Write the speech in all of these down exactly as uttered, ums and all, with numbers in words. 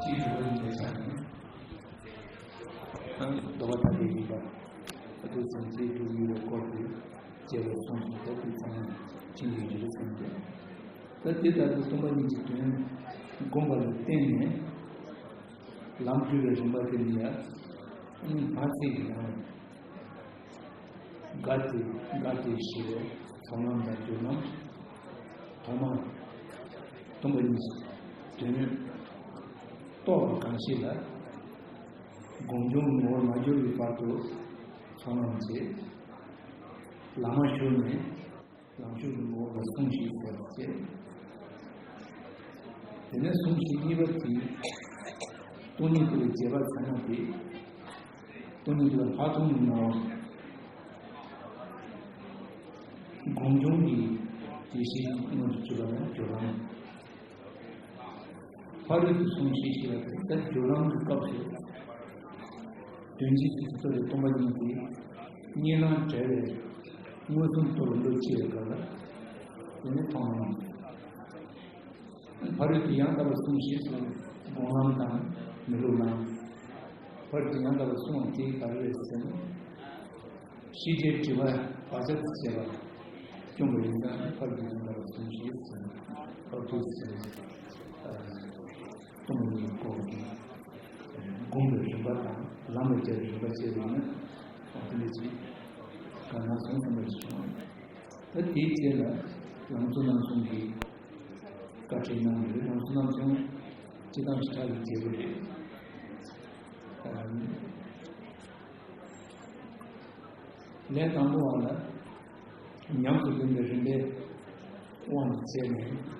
ཅིའི་སྒྲུབ་པ་ཡིན་པའི་ཆ་ནས། ཨ་ནི་ལྡོག་པ་ཐ་དད་ཡིན་པ། ཨ་ཏུ་སེམས་ཅན་སྒྲུབ་ཡུལ་ལ་སྐོར་ཏེ་རྒྱས་པར་གསུངས་སོ། ད་དེ་ཚང་མ་ཕྱིན་གྱི་ཡོད་རེད་བསམ་གྱི། ད་དེ་ལྟ་བུ་སྟོང་པ་ཉིད་ཀྱི་དོན་བསྒོམ་པ་ལ་བརྟེན་ནས་ལམ་བགྲོད་པའི་རིམ་པ་དེ་ནི་ཡང་ཨ་ནི་མ་ཚིག་གི་ནང་དགའ་སྟེ་དགའ་སྟེ་ཞེས་པའི་ཚོགས་ལམ་དང་སྦྱོར་ལམ། ཐོག་མར་སྟོང་པ་ཉིད་དོན་རྟོགས་པ་གང་ཞིག་ལ་སྒོམ་བྱུང་གི་ངོ་བོར་མ་གྱུར་པའི་བར་དུ་ཚོགས་ལམ་བྱེད། ལམ་མ་ཞུགས་ནས་ལམ་ཞུགས་ཀྱི་ངོ་བོ་ལ་ཟུང་བཞི་ཟེར་བ་བྱེད། དེ་ནས་ཟུང་བཞི་གཉིས་པ་དེ་སྟོང་ཉིད་རྟོགས་པའི་རྗེས་དཔག་ཚད་མ་སྟེ། སྟོང་ཉིད་རྟོགས་པའི་ལྷག་མཐོང་གི་ངོ་བོ། སྒོམ་བྱུང་གི་བདེ་གཤེགས་མངོན་དུ་གྱུར་པ་ལ་སྦྱོར་ལམ། ཕ་རོལ་ཏུ་སོང་ཞེས་བཤད་པ་དེ་ལྟར་སྦྱོར་ལམ་གྱི་སྐབས་སུ། དོན་སྤྱི་གཙུག་གི་ཐོག་ལས་སྟོང་པ་ཉིད་དེ་གཉིས་སྣང་བྲལ་བའི་མངོན་སུམ་རྟོགས་ལ་བློ་སྐྱེ་བའི་སྐབས་ལ་དེ་ནི་མཐོང་ལམ། ཕ་རོལ་ཏུ་ཡང་དག་པར་གསུངས་ཞེས་སོགས་སྒོམ་ལམ་དང་མི་སློབ་ལམ། ཕ་རོལ་ཏུ་ཡང་དག་པར་གསུངས་པ་དེ་ག་རེ་རེད་ཟེར་ན། ཤེས་བྱའི་དྲི་བ་བག་ཆགས་ཀྱི་བྱེད་པ་བཅོམ་པ་ཡིན་ཙང་ཕ་རོལ་ཏུ་ཡང་དག་པར་གསུངས་ཞེས་ཟེར་ན། ཕ་རོལ་ཏུ་ཟེར་ན། སྟོང་པ་ཉིད་སྐོར་གྱི་སྒོམ་པའི་རིམ་པ་དང་ལམ་ལ་སྦྱར་བའི་རིམ་པ་བཅས་པ་ཡིན་ན། དེ་འདྲ་ཅིག་ག་ན་སོང་བསམ་པ་ཞིག་བྱུང་། ད་དེའི་རྗེས་ལ་ལམ་གཙོ་རྣམ་གསུམ་གྱི་བཀའ་ཁྲིད་གནང་ཡོད། ལམ་གཙོ་རྣམ་གསུམ་སྤྱི་བཏང་ཞིག་ཁྲ་ལ་མཛད་པ་རེད། ལས་དང་པོ་བ་ལ་ཉམས་སུ་ལེན་པའི་རིམ་པའི་དབང་དུ་བྱས་ནས།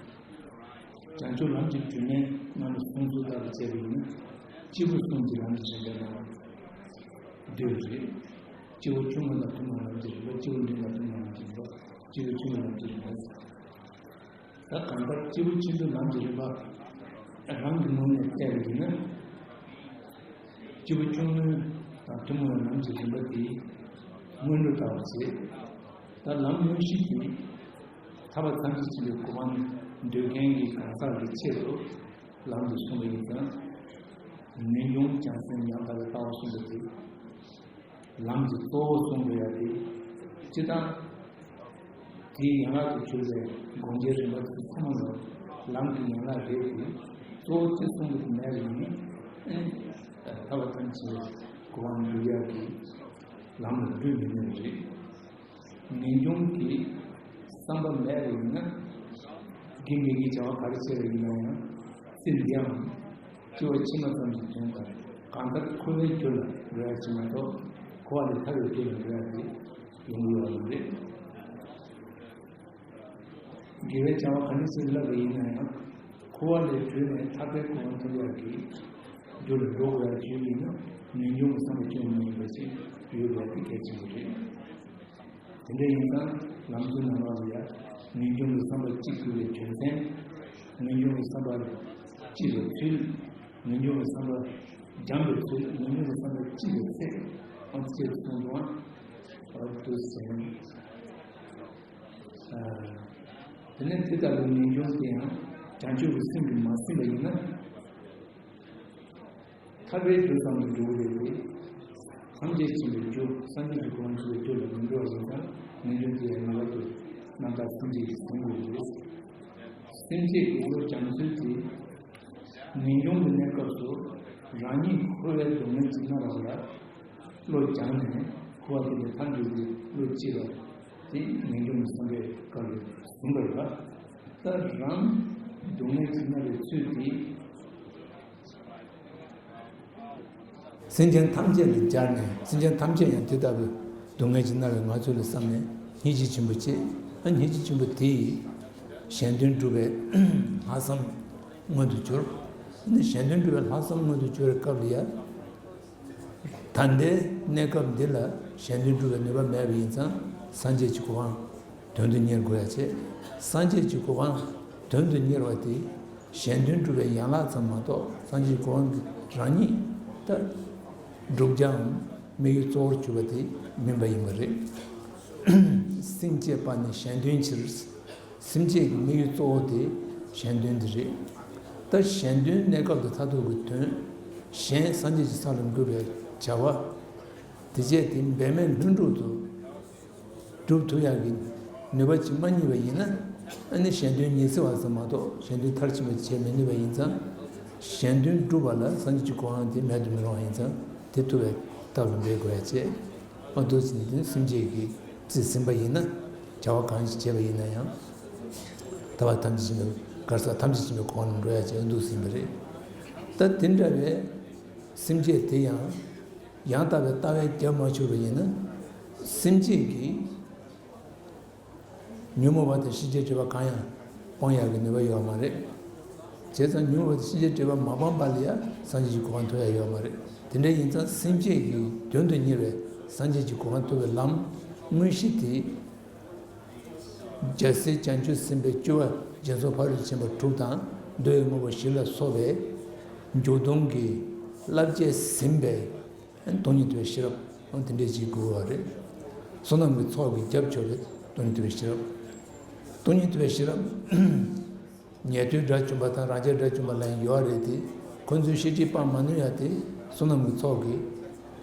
བྱང་ཆུབ་ལམ་གྱི་སྒྲོན་མེ་རྣམ་པ་གསུམ་ཚུལ་ལྟར་དུ་བྱས་པ་ཡིན་ན། སྤྱི་བོ་གསུམ་གྱི་ལམ་གྱི་རིམ་པའི་ནང་བསྡུས་རེད། སྤྱི་བོ་ཆུང་ངུ་དང་ཐུན་མོང་ལམ་གྱི་རིམ་པ། སྤྱི་བོ་འབྲིང་དང་ཐུན་མོང་ལམ་གྱི་རིམ་པ། སྤྱི་བོ་ཆུང་ངུ་ལམ་གྱི་རིམ་པ། ད་གང་ལྟར་སྤྱི་བོ་ཆེན་པོའི་ལམ་གྱི་རིམ་པ་རང་གི་ངོས་ནས་བལྟས་པ་ཡིན་ན། སྤྱི་བོ་ཆུང་ངུ་དང་ཐུན་མོང་བའི་ལམ་གྱི་རིམ་པ་དེ་སྔོན་འགྲོ་ལྟ་བུ་བྱེད། ད་ལམ་དངོས་གཞི་དེ་ཐར་པ་ཐམས་ཅད་མཁྱེན་པའི་གོ་འཕང་འདོད་མཁན་གྱི་གང་ཟག་གི་ཆེད་དུ་ལམ་དུ་གསུངས་པ་ཡིན་ཙང་། ངེས་འབྱུང་བྱང་སེམས་ཡང་དག་པའི་ལྟ་བ་གསུངས་པ་དེ། ལམ་གྱི་གཙོ་བོ་གསུངས་དགོས་ཡ་དེ། སྤྱི་བཏང་། དེའི་ཡན་ལག་ཏུ་གྱུར་པའི་སྒོམ་བྱའི་རིམ་པ་དེ་ཚང་མ་ལ་ལམ་གྱི་ཡན་ལག་རེད་དེ། གཙོ་བོ་དེ་གསུངས་པ་དེ་མེད་པ་ཡིན་ན། ཨ་ནི་ཐར་པ་ཐམས་ཅད་གོ་འཕང་འགྲུབ་ཡ་གི་ལམ་ལ་འགྲུལ་མི་ནུས་པ་རེད། ངེས་འབྱུང་གི་བསམ་པ་མེད་པ་ཡིན་ན། དགེ་མི་དགེའི་བྱ་བ་ག་རེ་བྱས་པ་ཡིན་ན་ཡང་། ཚེ་འདིའམ་སྐྱེ་བ་ཕྱི་མ་ཙམ་གྱི་དོན་དང་། གང་ལྟར་འཁོར་བའི་རྒྱུ་ལ་འགྲོ་ཡ་ཅིག་མ་གཏོགས། འཁོར་བ་ལས་ཐར་བའི་རྒྱུ་ལ་འགྲོ་ཡ་དེ་ཡོང་གི་ཡོད་པ་མ་རེད། དགེ་བའི་བྱ་བ་ག་འདྲ་ཞིག་བསླབ་པ་ཡིན་ན་ཡང་། འཁོར་བ་ལས་གྲོལ་ནས་ཐར་པའི་གོ་འཕང་ཐོབ་ཡ་གི་རྒྱུ་ལ་འགྲོ་དགོས་ཡ་ཅིག་ཡིན་ན། ངེས་འབྱུང་གི་བསམ་པ་སྐྱོན་མ་ཡིན་པ་ཞིག་ཡོད་པ་དེ་གལ་ཆེན་པོ་རེད། དེ་འདྲ་ཡིན་ཙང་ལམ་གཙོའི་ནང་ལོགས་ལ་ཡང་ངེས་འབྱུང་གི་བསམ་པ་གཅིག་དགོས་པའི་རྒྱུ་མཚན། ངེས་འབྱུང་གི་བསམ་པ་གཅིག་ལ་ཚུལ། ངེས་འབྱུང་གི་བསམ་པ་སྦྱང་བའི་ཚུལ། ངེས་འབྱུང་གི་བསམ་པ་གཅིག་ལ་ཚེ་ཨང་གཅིག་གསུངས་འདུག་ཨང་། འོ་དུ་ཟེར། དེ་ནས་དེ་ལྟ་བུའི་ངེས་འབྱུང་དེ་ཡང་བྱང་ཆུབ་ཀྱི་སེམས་ཀྱིས་མ་ཟིན་པ་ཡིན་ན། ཐར་པའི་རྒྱུ་ཙམ་དུ་འགྲོ་གི་རེད་དེ། ཐམས་ཅད་མཁྱེན་པའི་རྒྱུ། སངས་རྒྱས་ཀྱི་གོ་འཕང་ཐོབ་པའི་རྒྱུ་ལ་མི་འགྲོ་བ་ཡིན་ཙང་། ངེས་འབྱུང་དེ་ཡང་ངེས་པར་དུ་རྣམ་དག་སེམས་བསྐྱེད་ཀྱིས་ཟིན་དགོས་ཀྱི་རེད། སེམས་བསྐྱེད་ཀྱི་བློ་སྦྱང་ཚུལ་དེ། ངེས་འབྱུང་གི་གནས་སྐབས་སུ་རང་ཉིད་འཁོར་བའི་སྡུག་བསྔལ་གྱིས་མནར་བ་ལ་བློ་སྦྱངས་ནས་འཁོར་བ་དེ་ལས་ཐར་འདོད་ཀྱི་བློ་སྐྱེས་པ་དེ་ངེས་འབྱུང་གི་བསམ་པའི་སྐབས་ལ་ཟིན་པ་རེད་པ། ད་རང་སྡུག་བསྔལ་གྱིས་མནར་བའི་ཚུལ་དེ། སེམས་ཅན་ཐམས་ཅད་ལ་སྦྱར་ནས། སེམས་ཅན་ཐམས་ཅད་ཡང་དེ་ལྟ་བུའི་སྡུག་བསྔལ་གྱིས་མནར་བའི་ངང་ཚུལ་ལ་བསམ་ནས་སྙིང་རྗེ་ཆེན་པོ་སྐྱེས། ཨ་སྙིང་རྗེ་ཆེན་པོ་དེ་ཡིས་གཞན་དོན་སྒྲུབ་པའི་ལྷག་བསམ་མངོན་དུ་གྱུར། ཨ་ནི་གཞན་དོན་སྒྲུབ་པའི་ལྷག་བསམ་མངོན་དུ་གྱུར་བའི་སྐབས་ལ་ཡང་། ད་ལྟའི་གནས་སྐབས་འདི་ལ་གཞན་དོན་སྒྲུབ་པའི་ནུས་པ་མེད་པ་ཡིན་ཙང་། སངས་རྒྱས་ཀྱི་གོ་འཕང་དོན་དུ་གཉེར་དགོས་ཡ་བྱས། སངས་རྒྱས་ཀྱི་གོ་འཕང་དོན་དུ་གཉེར་བ་དེ་གཞན་དོན་སྒྲུབ་པའི་ཡན་ལག་ཙམ་མ་གཏོགས། སངས་རྒྱས་ཀྱི་གོ་འཕང་གི་རང་ཉིད་ལྟར་བསྒྲུབ་བྱའམ་དམིགས་ཡུལ་གཙོ་བོར་གྱུར་པ་དེ་མིན་པ་ཡིན་པ་རེད། སེམས་བསྐྱེད་པ་ནི་གཞན་དོན་ཕྱིར། སེམས་བསྐྱེད་ཀྱི་དམིགས་ཡུལ་གཙོ་བོ་དེ་གཞན་དོན་དེ་རེད། ད་གཞན་དོན་གནས་སྐབས་དང་མཐར་ཐུག་གི་དོན། གཞན་སངས་རྒྱས་ཀྱི་ས་ལ་འགོད་པའི་བྱ་བ། དེ་བྱས་ཏེ་འབད་མེད་ལྷུན་གྲུབ་ཏུ་སྒྲུབ་ཐུབ་ཡག་གི་ནུས་པ་ཅིག་མ་རྙེད་པ་ཡིན་ན། ཨ་ནི་གཞན་དོན་ཉི་ཚེ་བ་ཙམ་མ་གཏོགས་གཞན་དོན་མཐར་ཕྱིན་པ་བྱེད་མི་ནུས་པ་ཡིན་ཙང་། གཞན་དོན་སྒྲུབ་པ་ལ་སངས་རྒྱས་ཀྱི་གོ་འཕང་དེ་མེད་དུ་མི་རུང་བ་ཡིན་ཙང་། དེ་ཐུབ་པའི་ཐབས་ལ་འབད་དགོས་ཡ་བྱས། ཨ་འདུག་ཟིན་དུས་སེམས་བསྐྱེད་ཀྱིས་རྩིས་ཟིན་པ་ཡིན་ན། བྱ་བ་གང་ཞིག་བྱས་པ་ཡིན་ན་ཡང་། ཐར་པ་ཐམས་ཅད་མཁྱེན་པའི་གར་ས་ཐམས་ཅད་མཁྱེན་པའི་གོ་འཕང་ལ་འགྲོ་ཡ་བྱས་འདུག་ཟིན་པ་རེད། ད་དེ་འདྲ་བའི་སེམས་བསྐྱེད་དེ་ཡང་། ཡང་དག་པའི་ལྟ་བས་རྒྱབ་མ་ཆོད་པ་ཡིན་ན། སེམས་བསྐྱེད་ཀྱིས་ཉོན་མོངས་པ་དང་ཤེས་བྱའི་སྒྲིབ་པ་གང་ཡང་སྤང་ཡག་གི་ནུས་པ་ཡོད་མ་རེད། བྱས་ཙང་ཉོན་མོངས་པ་དང་ཤེས་བྱའི་སྒྲིབ་པ་མ་སྤངས་པ་ལ་ཡང་སངས་རྒྱས་ཀྱི་གོ་འཕང་ཐོབ་ཡག་ཡོད་མ་རེད། དེ་འདྲ་ཡིན་ཙང་སེམས་བསྐྱེད་ཀྱི་དོན་དུ་གཉེར་བའི་སངས་རྒྱས་ཀྱི་གོ་འཕང་ཐོབ་པའི་ལམ་དངོས་གཞི་དེ། རྒྱལ་སྲས་བྱང་ཆུབ་སེམས་དཔའི་སྤྱོད་པ་རྒྱ་མཚོ་ཕ་རོལ་ཏུ་ཕྱིན་པ་དྲུག་དང་། མདོ་ཡི་དངོས་པོ་བཞི་ལ་སོགས་པའི་འཇུག་ལྡོག་གི་བསླབ་བྱས་ཟིན་པའི་སྟོང་ཉིད་རྟོགས་པའི་ཤེས་རབ་དེ་འདྲས་ཅིག་དགོས་པ་རེད། བསོད་ནམས་ཀྱི་ཚོགས་ཀྱིས་རྒྱབ་ཆོག་པའི་སྟོང་ཉིད་རྟོགས་པའི་ཤེས་རབ། སྟོང་ཉིད་རྟོགས་པའི་ཤེས་རབ། ཉན་ཐོས་དགྲ་བཅོམ་པ་དང་རང་རྒྱལ་དགྲ་བཅོམ་པ་ལ་ཡང་ཡོད་རེད་དེ། ཁོ་ཚོའི་ཤེས་སྒྲིབ་སྤང་མ་ནུས་ཡ་དེ་བསོད་ནམས་ཀྱི་ཚོགས་ཀྱིས་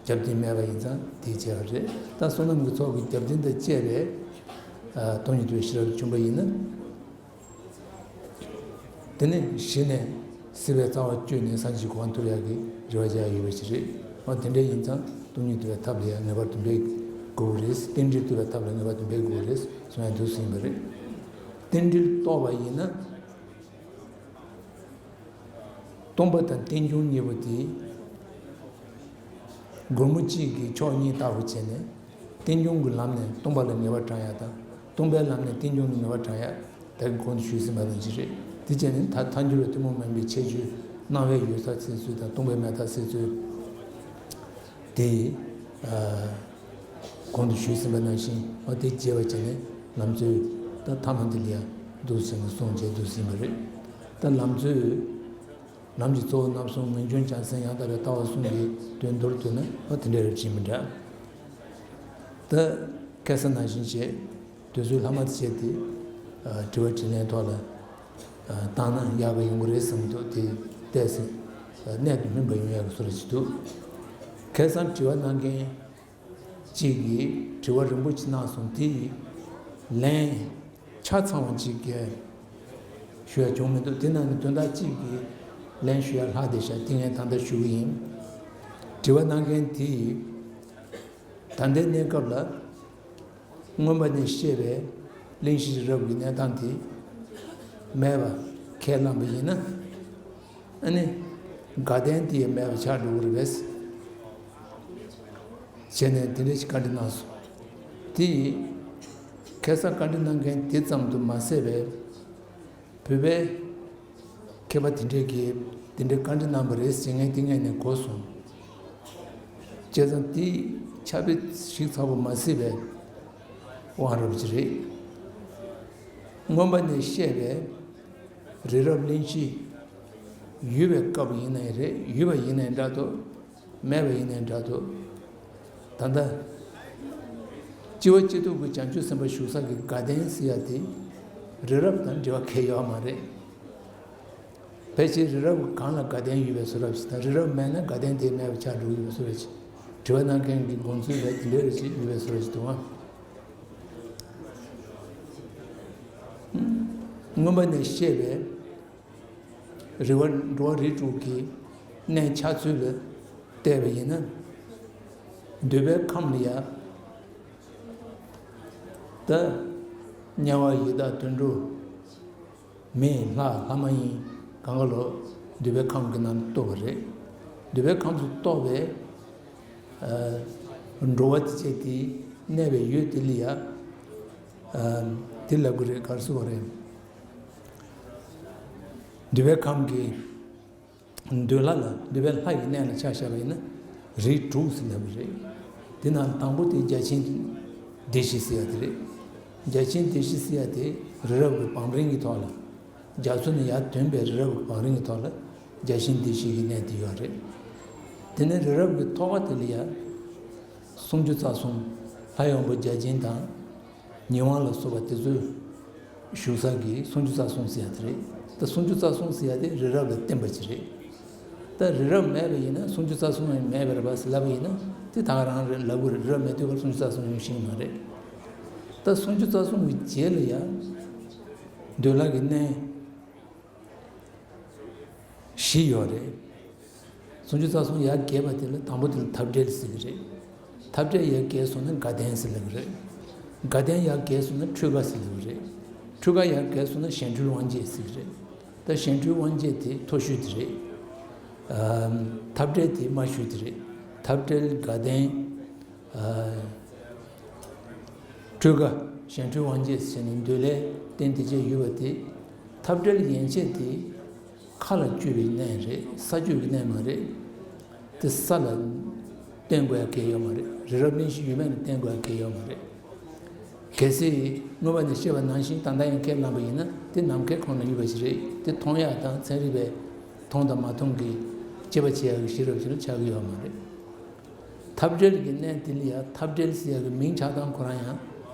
རྒྱབ་རྟེན་མེད་པ་ཡིན་ཙང་དེ་བྱས་པ་རེད། ད་བསོད་ནམས་ཀྱི་ཚོགས་ཀྱི་རྒྱབ་རྟེན་དང་བཅས་པའི་ཨ་སྟོང་ཉིད་རྟོགས་པའི་ཤེས་རབ་བྱུང་པ་ཡིན་ན། དེ་ནས་གཞི་ནས་སྲིད་པའི་རྩ་བ་གཅོད་ནས་སངས་རྒྱས་གོ་འཕང་ཐོབ་ཡག་གི་རེ་བ་བྱ་ཡག་ཡོད་པ་ཞིག་རེད། འོ་དེ་འདྲ་ཡིན་ཙང་སྟོང་ཉིད་རྟོགས་པའི་ཐབས་ལ་ཡང་ངེས་པར་དུ་འབད་དགོས་རེད། རྟེན་འབྲེལ་རྟོགས་པའི་ཐབས་ལ་ངེས་པར་དུ་འབད་དགོས་རེད་གསུང་ཡག་འདུག་ཟིན་པ་རེད། རྟེན་འབྲེལ་རྟོགས་པ་ཡིན་ན། སྟོང་པ་དང་རྟེན་འབྱུང་གཉིས་པོ་དེ་སྒོར་མོ་གཅིག་གིས་ཕྱོགས་གཉིས་ལྟ་བུ་བྱས་ནས། རྟེན་འབྱུང་གི་ལམ་ནས་སྟོང་པ་ལ་ངེས་པ་དྲངས་ཡག་དང་། སྟོང་པའི་ལམ་ནས་རྟེན་འབྱུང་ལ་ངེས་པ་དྲངས་ཡག་ད་གིན་གོང་དུ་ཞུས་ཟིན་པ་ནང་བཞིན་རེད། དེ་བྱས་ནས་ད་ཐལ་འགྱུར་བ་ཐུན་མོང་མིན་པའི་ཁྱད་ཆོས་སྣང་བའི་ཡོད་ས་སེལ་ཚུལ་དང་སྟོང་པའི་མེད་ཐབས་སེལ་ཚུལ་དེ། ཨ་གོང་དུ་ཞུས་ཟིན་པ་ནང་བཞིན། འོ་དེ་རྒྱས་པ་བྱས་ནས་ལམ་འཚོལ་ད་ཐ་མ་འདི་ལ་ཡང་འདུག་ཟིན་ནས་གསུངས་བྱས་འདུག་ཟིན་པ་རེད། ད་ལམ་འཚོལ། ལམ་གྱི་གཙོ་བོ་རྣམ་གསུམ་ངེས་འབྱུང་བྱང་སེམས་ཡང་དག་པའི་ལྟ་བ་གསུམ་གྱི་དོན་མདོར་བསྡུས་ན་འོ་དེ་འདྲ་རེད་བྱེད་མི་འདྲ། ད་ཁ་སང་ནང་བཞིན་བྱས་དུས་ཚོད་ལྷག་མ་དེ་བྱས་ཏེ། ཨ་དྲི་བ་དྲིས་ལན་ཐོག་ལ་ཨ་བཏང་ན་ཡག་ག་ཡོང་གི་རེད་བསམ་གྱི་འདུག་དེ་ཏོག་ཙམ་གནད་དུ་སྨིན་པ་ཡོང་ཡག་གི་བཟོ་འདྲ་ཅིག་འདུག་ཁ་སང་དྲི་བ་གནང་མཁན་གཅིག་གིས་དྲི་བ་རིང་པོ་ཅིག་གནང་སོང་། དེ་ཡི་ལན་ཆ་ཚང་བ་ཅིག་གིས་ཞུ་ཡ་བྱུང་མི་འདུག་དེ་ནང་ནས་དོན་དག་གཅིག་གིས་ལན་ཞུ་ཡ་ལྷག་བསྡད་ཤག་དེ་ངས་ད་ལྟ་ཞུ་གི་ཡིན། དྲི་བ་གནང་མཁན་དེ་ཡིས་ད་ལྟའི་གནས་སྐབས་ལ་མངོན་པ་ནས་བཤད་པའི་གླེང་གཞི་རི་རབ་ཀྱི་གནས་སྟངས་དེ་མེད་པ་ཁས་བླངས་པ་ཡིན་ན། ཨ་ནི་དགའ་ལྡན་དེ་ཡང་མེད་པ་ཆགས་འགྲོ་གི་རེད་པས། བྱས་ནས་དེ་འདྲ་ཞིག་བཀའ་འདྲི་གནང་སོང་། དེ་ཡིས་ཁ་སང་བཀའ་འདྲི་གནང་མཁན་དེ་ཙམ་དུ་མ་ཟད་པའི་བོད་པའི་མཁས་པ་དེ་འདྲས་ཀྱིས་དེ་འདྲའི་བཀའ་འདྲི་གནང་པ་རེད་ཟེར་མཁན་དེ་ངས་ནས་གོ་སོང་། བྱས་ཙང་དེ་ཕྱག་དཔེ་ཞིབ་ཚགས་པོ་མ་གཟིགས་པའི་དབང་རབ་ཅིག་རེད། མངོན་པ་ནས་བཤད་པའི་རི་རབ་གླེང་གཞི་ཡོད་པའི་སྐབས་ཡིན་ནའི་རེད། ཡོད་པ་ཡིན་ནའི་འདྲ་འདུག་མེད་པ་ཡིན་ནའི་འདྲ་འདུག་ད་ལྟ་སྤྱི་བོ་སྤྱི་ཐུག་གི་བྱང་ཆུབ་སེམས་དཔའ་བཞུགས་ས་གི་དགའ་ལྡན་ཟེར་ཡ་དེ་རི་རབ་དང་འབྲེལ་བ་གང་ཡང་ཡོད་མ་རེད། ཕལ་ཆེར་རི་རབ་ཀྱི་སྒང་ལ་དགའ་ལྡན་ཡོད་པའི་བཟོ་འདྲ་ཞིག་དང་། རི་རབ་མེད་ན་དགའ་ལྡན་དེ་མེད་པ་ཆགས་འགྲོ་གི་ཡོད་པའི་བཟོ་འདྲ་ཞིག་དྲི་བ་གནང་མཁན་གྱི་དགོངས་ཚུལ་ལ་དེ་འདྲའི་རེ་ཞིག་ཡོད་པའི་བཟོ་འདྲ་ཞིག་འདུག་ཨང་། མངོན་པ་ནས་བཤད་པའི་རི་བ་འགྲོ་བ་རིགས་དྲུག་གི་གནས་ཆགས་ཚུལ་ལ་བལྟས་པ་ཡིན་ན། འདོད་པའི་ཁམས་ལ་ཡ་ད་དམྱལ་བ་ཡི་དྭགས་དུད་འགྲོ། མི་ལྷ་ལྷ་མ་ཡིན་གང་ག་ལོ་འདོད་པའི་ཁམས་ཀྱི་ནང་གཏོགས་པ་རེད། འདོད་པའི་ཁམས་སུ་གཏོགས་པའི་ཨ་འགྲོ་བ་དེ་བྱས་ཏེ་གནས་པའི་ཡུལ་དེ་ལ་ཡ་ཨ་དེ་ལབ་དགོས་རེད། ག་རེ་ཟེར་དགོས་རེད། འདོད་པའི་ཁམས་ཀྱི་འདོད་ལྷ་ལ། འདོད་པའི་ལྷ་ཡི་གནས་ལ་ཆ་བཞག་པ་ཡིན་ན་རིགས་དྲུག་ཟེར་ལབ་པ་རེད། དེ་ནང་དང་པོ་དེ་བརྒྱ་བྱིན་སྡེ་བཞི་ཟེར་ཡ་དེ་རེད། བརྒྱ་བྱིན་སྡེ་བཞི་ཟེར་ཡ་དེ་རི་རབ་ཀྱི་བང་རིམ་གྱི་ཐོག་ལ། རྒྱ་མཚོ་ནས་ཡར་ཐོན་པའི་རི་རབ་ཀྱི་བང་རིམ་གྱི་ཐོག་ལ་བརྒྱ་བྱིན་སྡེ་བཞི་གི་གནས་དེ་ཡོད་རེད། དེ་ནས་རི་རབ་ཀྱི་ཐོག་ཁ་དེ་ལ་ཡ་སུམ་ཅུ་རྩ་གསུམ་ལྷ་ཡང་པོ་བརྒྱ་བྱིན་དང་ཉི་དབང་ལ་སོགས་པ་དེ་ཚོའི་བཞུགས་ས་གི་སུམ་ཅུ་རྩ་གསུམ་ཟེར་ཡ་དེ་རེད། ད་སུམ་ཅུ་རྩ་གསུམ་ཟེར་ཡ་དེ་རི་རབ་ལ་བརྟེན་པ་ཅིག་རེད། ད་རི་རབ་མེད་པ་ཡིན་ན་སུམ་ཅུ་རྩ་གསུམ་ཡང་མེད་པ་རེད་པ་ཟེར་ལབ་པ་ཡིན་ན་དེ་ད་ག་རང་རེད་ལབ་དགོས་རེད། རི་རབ་མེད་དུས་ཀར་སུམ་ཅུ་རྩ་གསུམ་ཡོང་ཤེས་ཀྱི་མ་རེད། ད་སུམ་ཅུ་རྩ་གསུམ་གྱི་རྗེས་ལ་ཡང་འདོད་ལྷ་གི་གནས་བཞི་ཡོད་རེད། སུམ་ཅུ་རྩ་གསུམ་ཡར་རྒྱས་པ་དེ་ལ་དང་པོ་དེ་ལ་འཐབ་བྲལ་ཟེར་གྱི་རེད། འཐབ་བྲལ་ཡར་རྒྱས་སོང་ན་དགའ་ལྡན་ཟེར་ལབ་ཀྱི་རེད། དགའ་ལྡན་ཡར་རྒྱས་སོང་ན་འཕྲུལ་དགའ་ཟེར་ལབ་ཀྱི་རེད། འཕྲུལ་དགའ་ཡར་རྒྱས་སོང་ན་གཞན་འཕྲུལ་དབང་བྱེད་ཟེར་གྱི་རེད། ད་གཞན་འཕྲུལ་དབང་བྱེད་དེ་མཐོ་ཤོས་དེ་རེད། ཨམ། འཐབ་བྲལ་དེ་དམའ་ཤོས་དེ་རེད། འཐབ་བྲལ་དགའ་ལྡན། ཨ། འཕྲུལ་དགའ། གཞན་འཕྲུལ་དབང་བྱེད་ཟེར་ནས་འདོད་ལྷའི་རྟེན་དེ་བཅས་ཡོད་པ་དེ། འཐབ་བྲལ་ཡན་ཆད་དེ་མཁའ་ལ་སྤྱོད་པའི་གནས་རེད། ས་སྤྱོད་ཀྱི་གནས་མ་རེད། དེ་ས་ལ་བརྟེན་དགོས་ཡ་གལ་ཡོད་མ་རེད། རི་རབ་གླིང་བཞི་ཡོད་མེད་ལ་བརྟེན་དགོས་ཡ་གལ་ཡོད་མ་རེད། གལ་སྲིད་སྔོན་མ་ནས་བཤད་པ་ནང་བཞིན་ད་ལྟ་ཡང་ཁས་བླངས་པ་ཡིན་ན་དེ་ནམ་མཁའི་ཁོངས་ན་ཡོད་པ་ཞིག་རེད། དེ་མཐོང་ཡ་དང་ཚན་རིག་པས་མཐོང་དང་མ་མཐོང་གི་དཔྱད་པ་བྱེད་ཡ་གི་ཤེས་རབ་ཅིག་ལ་ཆགས་ཀྱི་ཡོད་མ་རེད། འཐབ་བྲལ་གྱི་གནས་དེ་ལ་ཡང་འཐབ་བྲལ་ཟེར་ཡག་གི་མིང་ཆགས་སྟངས་ཁོ་རང་ཡང་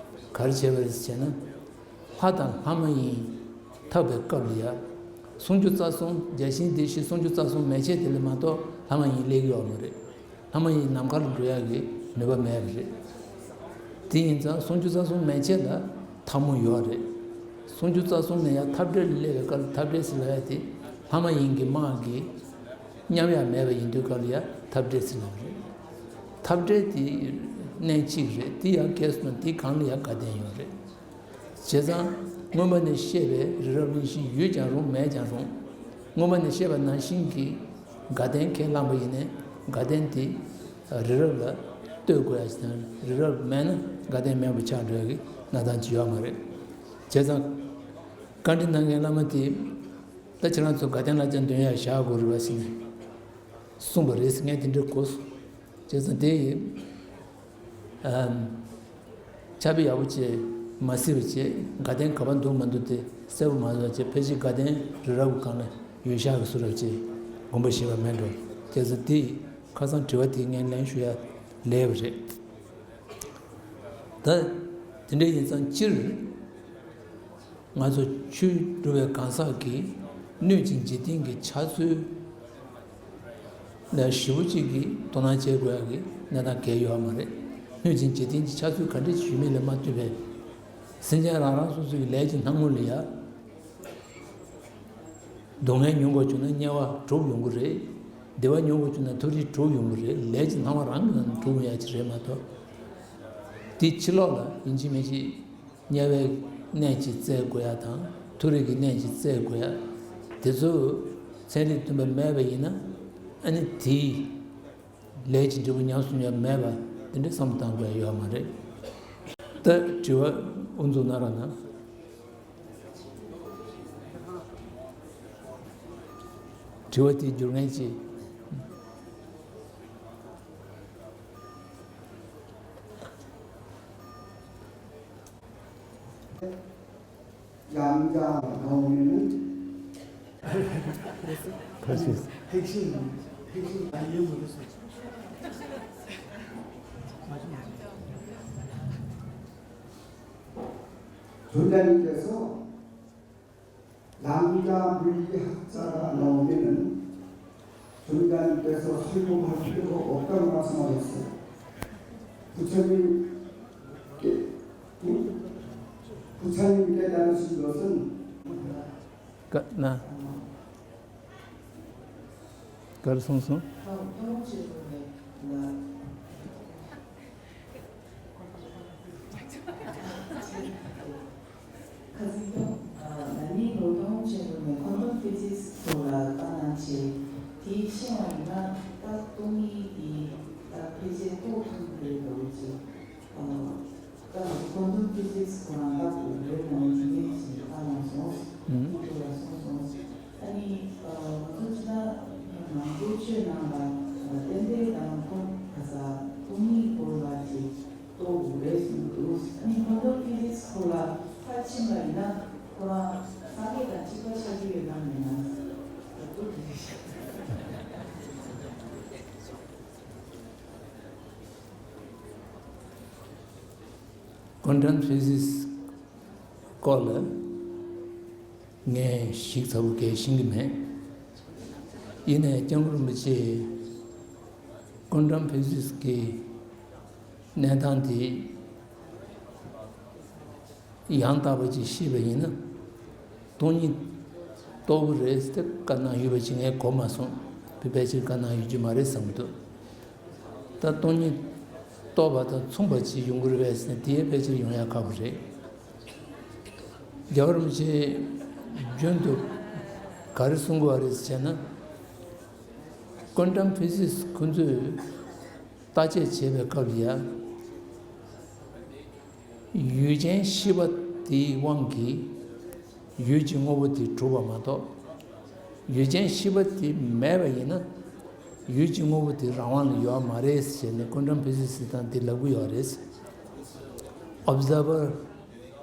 ག་རེ་བྱས་པ་རེད་ཟེར་ན། ལྷ་དང་ལྷ་མ་ཡིན་འཐབ་པའི་སྐབས་ལ་ཡང་། སུམ་ཅུ་རྩ་གསུམ་བརྒྱ་བྱིན་སྡེ་བཞི་སུམ་ཅུ་རྩ་གསུམ་མན་ཆད་དེ་ལས་མ་གཏོགས་ལྷ་མ་ཡིན་སླེབས་ཀྱི་ཡོད་མ་རེད། ལྷ་མ་ཡིན་ནམ་མཁའ་ལ་འགྲོ་ཡག་གི་ནུས་པ་མེད་པ་རེད། དེ་ཡིན་ཙང་སུམ་ཅུ་རྩ་གསུམ་མན་ཆད་ལ་ཐལ་མོ་ཡོད་རེད། སུམ་ཅུ་རྩ་གསུམ་ནས་ཡང་འཐབ་བྲལ་ལ་སླེབས་པའི་སྐབས་ལ་འཐབ་བྲལ་ཟེར་ལབ་ཡག་དེ་ལྷ་མ་ཡིན་གྱི་དམག་གི་མཉམ་ཡག་མེད་པ་ཡིན་དུས་སྐབས་ལ་ཡང་འཐབ་བྲལ་ཟེར་ལབ་རེད། འཐབ་བྲལ་དེ་གནས་གཅིག་རེད། དེ་ཡར་རྒྱས་སོང་ན་དེའི་སྒང་ལ་ཡང་དགའ་ལྡན་ཡོད་རེད། བྱས་ཙང་སྔོན་མ་ནས་བཤད་པའི་རི་རབ་གླིང་བཞི་ཡོད་ཀྱང་རུང་མེད་ཀྱང་རུང་། སྔོན་མ་ནས་བཤད་པ་ནང་བཞིན་གྱི་དགའ་ལྡན་ཁས་བླངས་པ་ཡིན་ནའི་དགའ་ལྡན་དེ་རི་རབ་ལ་ལྟོས་དགོས་ཡ་ཞིག་དང་རི་རབ་མེད་ན་དགའ་ལྡན་མེད་པ་ཆགས་འགྲོ་ཡ་གི་གནས་སྟངས་ཅིག་ཡོད་མ་རེད། བྱས་ཙང་བཀའ་འདྲི་གནང་མཁན་བླ་མ་དེ། ད་ཁྱེད་རང་ཚོ་དགའ་ལྡན་ལ་ཅང་འདོན་ཡ་བཞག་དགོས་རེད་པ་ཟེར་ནས་གསུངས་པ་རེད་ཟེར། ངས་དེ་འདྲ་གོ་སོང་། བྱས་ཙང་དེ་ཡི་ཨམ། ཁྱབ་སྤེལ་ཡག་པོ་བྱས། མ་བསྲེས་པ་བྱས། དགའ་ལྡན་ག་པར་འདུག་མ་འདུག་དེ་གསལ་པོ་མ་བཟོ་བྱས། ཕལ་ཆེར་དགའ་ལྡན་རི་རབ་ཀྱི་སྒང་ལ་ཡོད་ཤག་གི་བཟོ་འདྲ་བྱས། དགོངས་པ་བཞེས་པ་མེད་འགྲོ། བྱས་ཙང་དེ་ཡི་ཁ་སང་དྲི་བ་དེ་ངས་ལན་ཞུ་ཡ་ལས་པ་རེད། ད་དེ་འདྲ་ཡིན་ཙང་སྤྱིར། ང་ཚོ་ཆོས་སྒྲུབ་པའི་གང་ཟག་གིས་སྣོད་ཀྱི་འཇིག་རྟེན་གྱི་ཆགས་ཚུལ་ལ་ཞེ་པོ་ཅིག་གིས་དོ་སྣང་བྱེད་དགོས་ཡག་གི་གནས་སྟངས་གང་ཡང་ཡོད་མ་རེད། སྣོད་ཀྱི་འཇིག་རྟེན་གྱི་ཆགས་ཚུལ་ག་འདྲ་ཞིག་ཡོད་མེད་ལ་མ་ལྟོས་པའི་སེམས་ཅན་རང་རང་སོ་སོའི་ལས་ཀྱི་སྣང་ངོ་ལ་ཡ། སྡུག་བསྔལ་མྱོང་དགོས་བྱུང་ན་དམྱལ་བ་གྲུབ་ཡོང་གི་རེད། བདེ་བ་མྱོང་དགོས་བྱུང་ན་མཐོ་རིས་གྲུབ་ཡོང་གི་རེད། ལས་ཀྱི་སྣང་བ་རང་གི་ནང་ནས་གྲུབ་ཡོང་ཡག་ཅིག་རེད་མ་གཏོགས། དེ་ཕྱི་ལོགས་ལ་ཡིན་གཅིག་མིན་གཅིག་དམྱལ་བའི་གནས་ཅིག་བཙལ་དགོས་ཡ་དང་། མཐོ་རིས་ཀྱི་གནས་ཅིག་བཙལ་དགོས་ཡ། དེ་ཚོ་ཚན་རིག་མཐུན་པ་མེད་པ་ཡིན་ན། ཨ་ནི་དེའི་ལས་ཀྱི་འབྲས་བུ་ཉམས་སུ་མྱོང་ཡ་མེད་པ་དེ་འདྲའི་བསམ་བློ་བཏང་དགོས་ཡ་ཡོད་མ་རེད། ད་དྲི་བ་དབུ་འཛུགས་གནང་རོགས་གནང་། དྲི་བ་དེའི་བསྒྱུར་མཁན་ཅིག་ཡང་ཡང་ངོ་མི་མིན། ཐེག་ཆེན་ཐེག་ཆེན་ཨ་ཡེ་མི་རུ་སོ། ཐུན་ལྡན་དེ་སོ། ལམ་རྒྱ་བུ་ཡི་ཧ་ཙ་ར་ནོ་མི་ནན། ཐུན་ལྡན་དེ་སོ་སུ་ཀུ་མ་ཕི་ཧོ་ཨོ་ཀ་མ་སོ་མ་ཡོད་སོ། བུ་ཚ་མི་ཀེ་བུ་ཚ་མི་ཀེ་ད་ནི་སུ་ཡོད་སོ། ཀ་ན། གར་སོང་སོང་། ཁ་སང་ད་ནི་ལོ་སྟོང་ཆེན་པོ་ནས་ཁོན་ཌམ་ཕི་ཛིག་སི་སྐོར་ལ་བཀའ་གནང་བྱས། དེ་ཤེས་པ་ཡིན་ན་ད་སྟོང་ཉིད་དེ་ད་ཕལ་ཆེར་རྟོགས་ཐུབ་ཀྱི་རེད་འདུག་ཅེས། ད་ཁོན་ཌམ་ཕི་ཛིག་སི་ཁོ་རང་ལབ་དགོས་རེད་ལབ་ནས་དེ་འདྲ་ཞིག་བཀའ་གནང་སོང་། ཨུམ། དེ་ལ་སོང་སོང་། ཨ་ནི་ང་ཚོ་ཕྱི་ནང་མང་པོ་ཆོས་ནང་ལ་རྟེན་འབྲེལ་དང་ཁོ་ག་ས་སྟོང་ཉིད་སྐོར་ལ་ཅིག་རྟོགས་དགོས་རེད་གསུངས་འདུག་ཨ་ནི་ཁོན་ཌམ་ཕི་ཛིག་སི་སྐོར་ལ་ཕར་ཕྱིན་པ་ཡིན་ན་ཁོ་རང་སངས་རྒྱས་དང་གཅིག་པ་ཆགས་ཀྱི་ཡོད་ན་མེད་ན་ད་ཐུག་དེ་རེད་ཤག་ཀོན་ཌམ་ཕི་ཛིག་སི་སྐོར་ལ། ངས་ཞིབ་ཚགས་པོ་གས་ཤེས་ཀྱི་མེད། ཡིན་ནའི་སྐྱབས་མགོན་རིན་པོ་ཆེས་ཀོན་ཊམ་ཕི་ཟིག་སི་གི་གནས་སྟངས་དེ་ཡང་དག་པ་ཅིག་ཤེས་པ་ཡིན་ན། སྟོང་ཉིད་རྟོགས་ཀྱི་རེད་ཟེར་ཏེ་བཀའ་གནང་ཡོད་པ་ཅིག་ངས་གོ་མ་སོང་། བོད་པའི་ཕྱིར་བཀའ་གནང་ཡོད་ཀྱི་མ་རེད་བསམ་གྱི་འདུག། ད་སྟོང་ཉིད་རྟོགས་པ་དང་མཚུངས་པ་ཅིག་ཡོང་གི་རེད་པས་ཟེར་ན། དེའི་ཕལ་ཆེར་ཡོང་ཡ་ཁག་པོ་རེད། རྒྱལ་བ་རིན་པོ་ཆེ་རྒྱུན་དུ་ག་རེ་གསུང་གི་ཡོད་རེད་ཟེར་ན། ཀོན་ཊམ་ཕི་ཟིག་སི་ཁོ་ཚོས་བརྟག་དཔྱད་བྱེད་པའི་སྐབས་ལ་ཡ། ཡུལ་ཅན་ཤེས་པ་དེའི་དབང་གིས་ཡུལ་གྱི་དངོས་པོ་དེ་གྲུབ་པ་མ་གཏོགས། ཡུལ་ཅན་ཤེས་པ་དེ་མེད་པ་ཡིན་ན། ཡུལ་གྱི་དངོས་པོ་དེ་རང་དབང་ལ་ཡོད་མ་རེད་ཟེར་ནས་ཀོན་ཊམ་ཕི་ཟིག་སི་དང་དེ་ལབ་གི་ཡོད་རེད། ཨོབ་ཛར་བར་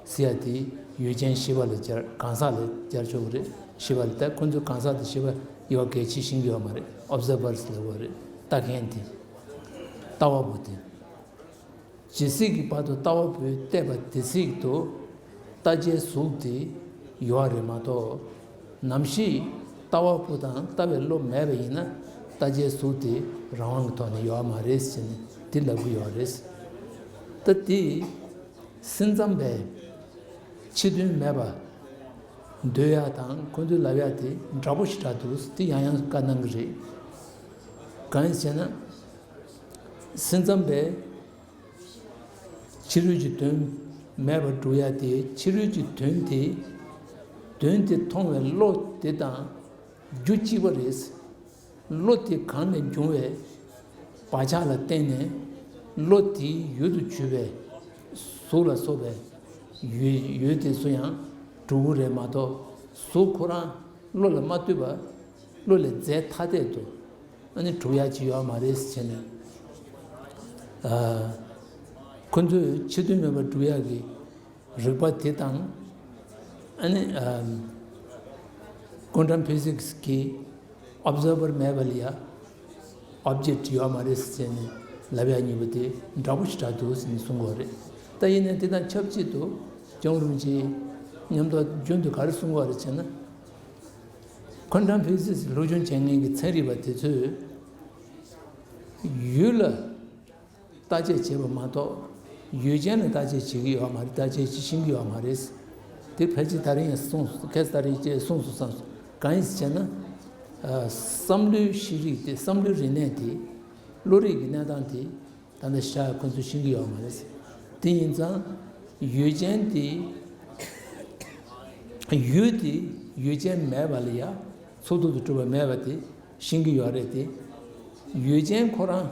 ཟེར་ཡ་དེ་ཡུལ་ཅན་ཤེས་པ་ལ་སྦྱར། གང་ཟག་ལ་སྦྱར་ཆོག་གི་རེད། ཤེས་པ་ལ། ད་ཁོ་ཚོས་གང་ཟག་དང་ཤེས་པ་དབྱེ་བ་གལ་ཆེ་ཤེས་ཀྱི་ཡོད་མ་རེད། ཨོབ་ཛར་བར་ཟེར་ལབ་གི་ཡོད་རེད། ལྟ་མཁན་དེ། ལྟ་བ་པོ་དེ། ཇི་སྲིད་ཀྱི་བར་དུ་ལྟ་བ་པོས་བལྟས་པ་དེ་སྲིད་དུ་ལྟ་བྱའི་གཟུགས་དེ་ཡོད་རེད་མ་གཏོགས། ནམ་ཞིག་ལྟ་བ་པོ་དང་ལྟ་བའི་བློ་མེད་པ་ཡིན་ན། ལྟ་བྱའི་གཟུགས་དེ་རང་དབང་གི་ཐོག་ནས་ཡོད་མ་རེད་ཟེར་ནས་དེ་ལབ་གི་ཡོད་རེད། ད་དེ་སེམས་ཙམ་པས་ཕྱི་དོན་མེད་པ་འདོད་ཡ་དང་ཁོ་ཚོས་ལབ་ཡ་དེ་འདྲ་པོ་ཞིག་འདྲ་འདུག། དེ་ཡང་ཡང་བཀའ་གནང་གི་རེད། གང་ཡིན་ཟེར་ན། སེམས་ཙམ་པས་ཕྱི་རོལ་གྱི་དོན་མེད་པར་སྒྲུབ་ཡ་དེ། ཕྱི་རོལ་གྱི་དོན་དེ། དོན་དེ་མཐོང་བའི་བློ་དེ་དང་རྒྱུ་གཅིག་པ་རེད། བློ་དེ་གང་ནས་འབྱུང་བའི་བག་ཆགས་ལ་བརྟེན་ནས། བློ་དེའི་ཡུལ་དུ་གྱུར་པའི་གཟུགས་ལ་སོགས་པའི་ཡུལ་ཡུལ་དེ་ཚོ་ཡང་གྲུབ་ཀྱི་རེད་མ་གཏོགས། གཟུགས་ཁོ་རང་བློ་ལ་མ་ལྟོས་པར་བློ་ལས་རྫས་ཐ་དད་དུ་ཨ་ནི་གྲུབ་ཡ་ཅིག་ཡོད་མ་རེད་ཟེར་ནས། ཨ། ཁོ་ཚོས་ཕྱི་དོན་མེད་པར་སྒྲུབ་ཡག་གི་རིགས་པ་དེ་དང་། ཨ་ནི། ཨ། ཀོན་ཊམ་ཕི་ཟིག་སི་གི་ཨོབ་ཛར་བར་མེད་པ་ལ་ཡ། ཨོབ་ཇེག་ཊི་ཡོད་མ་རེད་ཟེར་ནས་ལབ་ཡ་གཉིས་པོ་དེ་འདྲ་པོ་ཞིག་འདྲ་འདུག་ཟེར་ནས་གསུང་གི་ཡོད་རེད། ད་ཡིན་ནའི་དེ་དང་ཆབས་ཅིག་ཏུ་སྐྱབས་མགོན་རིན་པོ་ཆེས་མཉམ་དུ་རྒྱུན་དུ་ག་རེ་གསུང་གི་ཡོད་རེད་ཟེར་ན། ཀོན་ཊམ་ཕི་ཟིག་སི་སློབ་སྦྱོང་བྱེད་མཁན་གྱི་ཚན་རིག་པ་དེ་ཚོས་ཡུལ་ལ་བརྟག་དཔྱད་བྱེད་པ་མ་གཏོགས། ཡུལ་ཅན་ལ་བརྟག་དཔྱད་བྱེད་ཀྱི་ཡོད་མ་རེད། བརྟག་དཔྱད་བྱེད་ཤེས་ཀྱི་ཡོད་མ་རེད། དེ་ཕལ་ཆེར་ད་རིང་ཡང་གསུངས། ཁ་སང་ད་རིང་ཅེས་གསུངས་སོང་བསམ་སོང་། གང་ཡིན་ཟེར་ན། ཨ། བསམ་བློའི་ཤེས་རིག་དེ། བསམ་བློའི་རིག་གནས་དེ། བློ་རིག་གི་གནས་སྟངས་དེ། ད་ལྟ་ཤ་ཁོ་ཚོས་ཤེས་ཀྱི་ཡོད་མ་རེད། དེ་ཡིན་ཙང་ཡུལ་ཅན་དེ། ཡུལ་དེ་ཡུལ་ཅན་མེད་པ་ལ་ཡ། ཚོགས་རྫོགས་སུ་གྲུབ་པ་མེད་པ་དེ་ཤེས་ཀྱི་ཡོད་རེད་དེ། ཡུལ་ཅན་ཁོ་རང་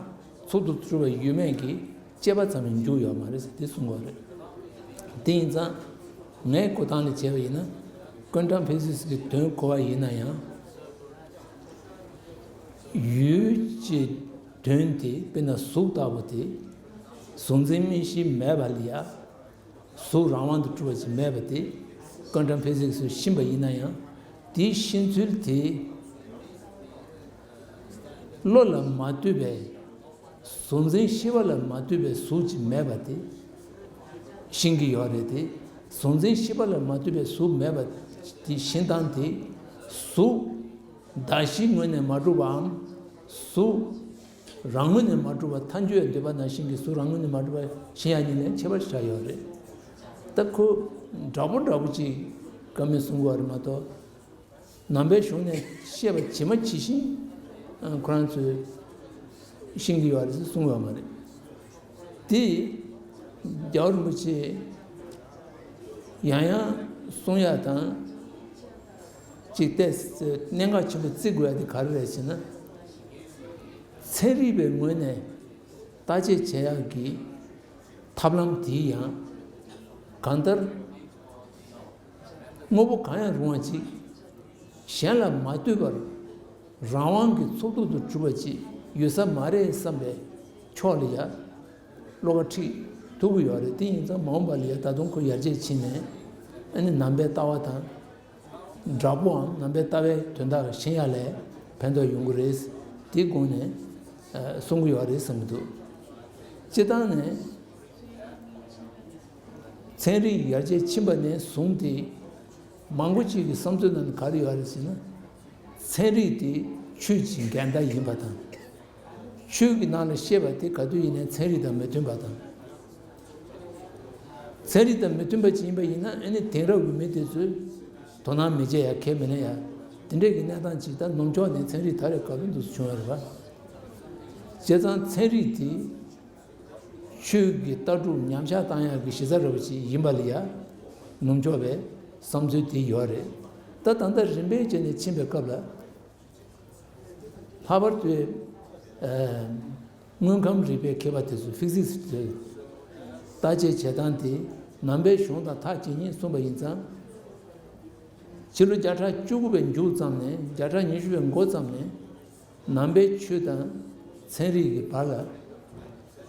ཚོགས་རྫོགས་སུ་གྲུབ་པ་ཡོད་མེད་ཀྱི་དཔྱད་པ་ཙམ་ཡང་འཇུག་ཡོད་མ་རེད་ཟེར་དེ་གསུང་གི་ཡོད་རེད། དེ་ཡིན་ཙང་ངའི་གོ་སྟངས་ལ་བྱས་པ་ཡིན་ན། ཀོན་ཊམ་ཕི་ཟིག་སི་གི་དོན་གོ་བ་ཡིན་ན་ཡང་། ཡུལ་གྱི་དོན་དེ། དཔེར་ན་གཟུགས་ལྟ་བུ་དེ། གཟུགས་འཛིན་མིག་ཤེས་མེད་པ་ལ་ཡ། གཟུགས་རང་དབང་དུ་གྲུབ་པ་ཞིག་མེད་པ་དེ། ཀོན་ཊམ་ཕི་ཟིག་སི་ཤེས་པ་ཡིན་ན་ཡང་། དེའི་ཤེས་ཚུལ་དེ་བློ་ལ་མ་ལྟོས་པའི། གཟུགས་འཛིན་ཤེས་པ་ལ་མ་ལྟོས་པའི་གཟུགས་ཅིག་མེད་པ་དེ་ཤེས་ཀྱི་ཡོད་རེད་དེ། གཟུགས་འཛིན་ཤེས་པ་ལ་མ་ལྟོས་པའི་གཟུགས་མེད་པ་དེ་ཤེས་སྟངས་དེ། གཟུགས་གདགས་གཞིའི་ངོས་ནས་མ་གྲུབ་པའམ། གཟུགས་རང་ངོས་ནས་མ་གྲུབ་པ། ཐལ་འགྱུར་བའི་འདོད་པ་ནང་བཞིན་གྱི་གཟུགས་རང་ངོས་ནས་མ་གྲུབ་པ་ཤེས་ཡ་གཉིས་ལས་ཁྱད་པར་ཞེ་དྲག་ཡོད་རེད། ད་ཁོ་འདྲ་པོ་འདྲ་པོ་ཅིག་བཀའ་མོལ་གསུང་གི་ཡོད་རེད་མ་གཏོགས། ནང་པའི་གཞུང་ནས་བཤད་པ་ཇི་མ་ཇི་བཞིན་ཁོ་རང་ཚོས་ཤེས་ཀྱི་ཡོད་རེད་ཟེར་གསུངས་ཡོད་མ་རེད། དེ་རྒྱལ་བ་རིན་པོ་ཆེས་ཡང་ཡང་གསུང་ཡ་དང་། གཅིག་བལྟས་ཚེ་གནད་འགག་ཆེན་པོ་བརྩི་དགོས་ཡ་དེ་ག་རེ་རེད་ཟེར་ན། ཚན་རིག་པའི་ངོས་ནས་བརྟག་དཔྱད་བྱེད་ཡག་གི་ཐབས་ལམ་དེ་ཡང་གང་ལྟར། དངོས་པོ་གང་ཡང་རུང་བ་ཅིག་གཞན་ལ་མ་ལྟོས་པར་རང་དབང་གིས་ཚོགས་རྫོགས་སུ་གྲུབ་པ་ཅིག་ཡོད་ས་མ་རེད་བསམ་པའི་ཕྱོགས་ལ་ཡ་བློ་ཁ་ཁྲིད་ཐུབ་ཀྱི་ཡོད་རེད། དེ་ཡིན་ཙང་མ་འོངས་པ་ལ་ཡ་ད་དུང་ཁོ་ཡར་རྒྱས་ཕྱིན་ནས། ཨ་ནི་ནང་པའི་ལྟ་བ་དང་འདྲ་པོའམ་ནང་པའི་ལྟ་བའི་དོན་དག་ཤེས་ཡ་ལ་ཕན་ཐོགས་ཡོང་གི་རེད། དེའི་སྒོ་ནས་གསུང་གི་ཡོད་རེད་བསམ་གྱི་འདུག། སྤྱིར་བཏང་ནས། ཚན་རིག་ཡར་རྒྱས་ཕྱིན་པ་ནས་བཟུང་སྟེ། མང་པོ་ཅིག་གི་བསམ་ཚུལ་ནང་ནས་ག་རེ་ཡོད་རེད་ཟེར་ན། ཚན་རིག་དེ་ཆོས་ཀྱི་འགལ་ཟླ་ཡིན་པ་དང་། ཆོས་ཀྱི་ནང་ལ་བཤད་པ་དེ་ག་དུས་ཡིན་ནའི་ཚན་རིག་དང་མི་མཐུན་པ་དང་། ཚན་རིག་དང་མི་མཐུན་པ་ཅིག་ཡིན་པ་ཡིན་ན། ཨ་ནི་དེང་རབས་ཀྱི་མི་དེ་ཚོས་དོ་སྣང་མི་བྱེད་ཡ། ཁས་མི་ལེན་ཡ། དེ་འདྲས་ཀྱི་གནས་སྟངས་ཅིག་ད་ནུབ་ཕྱོགས་ནས་ཚན་རིག་ད་རེས་ག་ལེར་འདུག་སེ་བྱུང་ཡོད་རེད་པ། བྱས་ཙང་ཚན་རིག་དེ་ཆོས་ཀྱི་ལྟ་གྲུབ་ཉམས་ཆག་བཏང་ཡག་གི་གཞི་རྩ་འདྲ་བོ་ཅིག་ཡིན་པ་ལ་ཡ། ནུབ་ཕྱོགས་པའི་བསམ་ཚུལ་དེ་ཡོད་རེད། ད་ད་ལྟ་རིམ་པས་བྱས་ནས་ཕྱིན་པའི་སྐབས་ལ། ལྷག་པར་དུ། ཨ། དངོས་ཁམས་རིག་པའི་མཁས་པ་དེ་ཚོ། ཕི་སིག་སི་དེ། བརྟག་དཔྱད་བྱེད་སྟངས་དེ་ནང་པའི་གཞུང་དང་ཐག་ཇེ་ཉེ་སོང་བ་ཡིན་ཙང་། ཕྱི་ལོ་བརྒྱ་ཕྲག་བཅུ་དགུ་པའི་མཇུག་ཙམ་ནས་བརྒྱ་ཕྲག་ཉི་ཤུ་པའི་འགོ་ཙམ་ནས། ནང་པའི་ཆོས་དང་ཚན་རིག་གི་བར་ལ་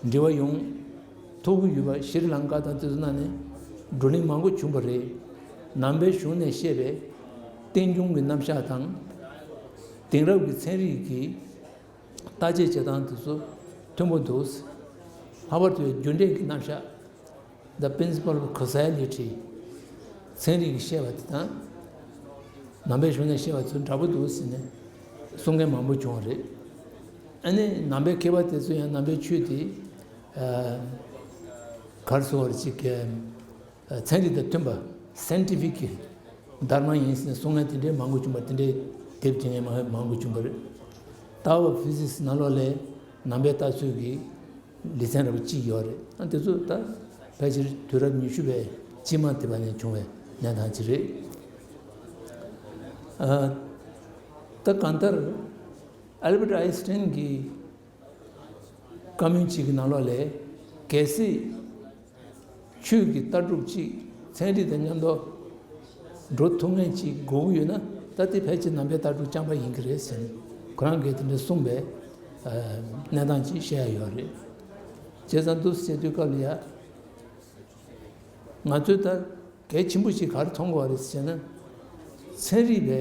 འབྲེལ་བ་ཡོང་ཐུབ་ཀྱི་ཡོད་པ། ཤྲི་ལང་ཀ་དང་དེ་ཚོ་ནང་ནས་བགྲོ་གླེང་མང་པོ་བྱུང་བ་རེད། ནང་པའི་གཞུང་ནས་བཤད་པའི་རྟེན་འབྱུང་གི་རྣམ་གཞག་དང་། དེང་རབས་ཀྱི་ཚན་རིག་གི་བརྟག་དཔྱད་བྱེད་སྟངས་དེ་ཚོ་མཐུན་པོ་འདུག། ལྷག་པར་དུ་རྒྱུ་འབྲས་ཀྱི་རྣམ་གཞག། The principle of causality། ཚན་རིག་གིས་བཤད་པ་དེ་དང་། ནང་པའི་གཞུང་ནས་བཤད་པ་ཚོ་འདྲ་པོ་འདུག་ཟེར་ནས་གསུང་མཁན་མང་པོ་བྱུང་བ་རེད། ཨ་ནི་ནང་པའི་མཁས་པ་དེ་ཚོ་ཡང་ནང་པའི་ཆོས་དེ། ཨ། ག་རེ་ཟེར་བ་རེད། ཅིག་གི། ཨ། ཚན་རིག་དང་མཐུན་པ། སའིན་ཊི་ཕིག་གི་དྷརྨ་ཡིན་ཟེར་ནས་གསུང་མཁན་དེ་འདྲའི་མང་པོ་བྱུང་བ། དེ་འདྲའི་དེབ་བྲིས་མཁན་མང་མང་པོ་བྱུང་བ་རེད། ཏཱ་ཝོ་ཕི་སིག་སི་ནང་ལོགས་ལ་ནང་པའི་ལྟ་ཚུལ་གྱི་ལེ་ཚན་འདྲ་པོ་གཅིག་ཡོད་རེད། ཨ། དེ་ཚོ་ད་ཕལ་ཆེར་དུས་རབས་ཉི་ཤུ་པའི་དཀྱིལ་མ་དེ་བ་ནས་བྱུང་བའི་གནས་སྟངས་ཅིག་རེད། ཨ། ད་གང་ལྟར་ཨལ་བྷར་ཊ་ཨའིན་སི་ཊན་གྱི་བཀའ་མོལ་གཅིག་གི་ནང་ལོགས་ལ། གལ་སྲིད་ཆོས་ཀྱི་ལྟ་གྲུབ་ཅིག་ཚན་རིག་དང་མཉམ་དུ་འགྲོ་ཐུབ་མཁན་ཅིག་དགོས་ཀྱི་ཡོད་ན། ད་དེ་ཕལ་ཆེར་ནང་པའི་ལྟ་གྲུབ་རྐྱང་པ་ཡིན་གྱི་རེད་ཟེར་ནས་ཁོ་རང་གིས་དེ་འདྲ་གསུངས་པའི། ཨ། གནས་སྟངས་ཅིག་བཤད་ཡ་ཡོད་རེད། བྱས་ཙང་འདུག་སེ་བྱེད་དུས་སྐབས་ལ་ཡ། ང་ཚོས་ད་གལ་ཆེན་པོ་ཞིག་ག་རེ་མཐོང་དགོས་པ་རེད་ཟེར་ན། ཚན་རིག་པའི་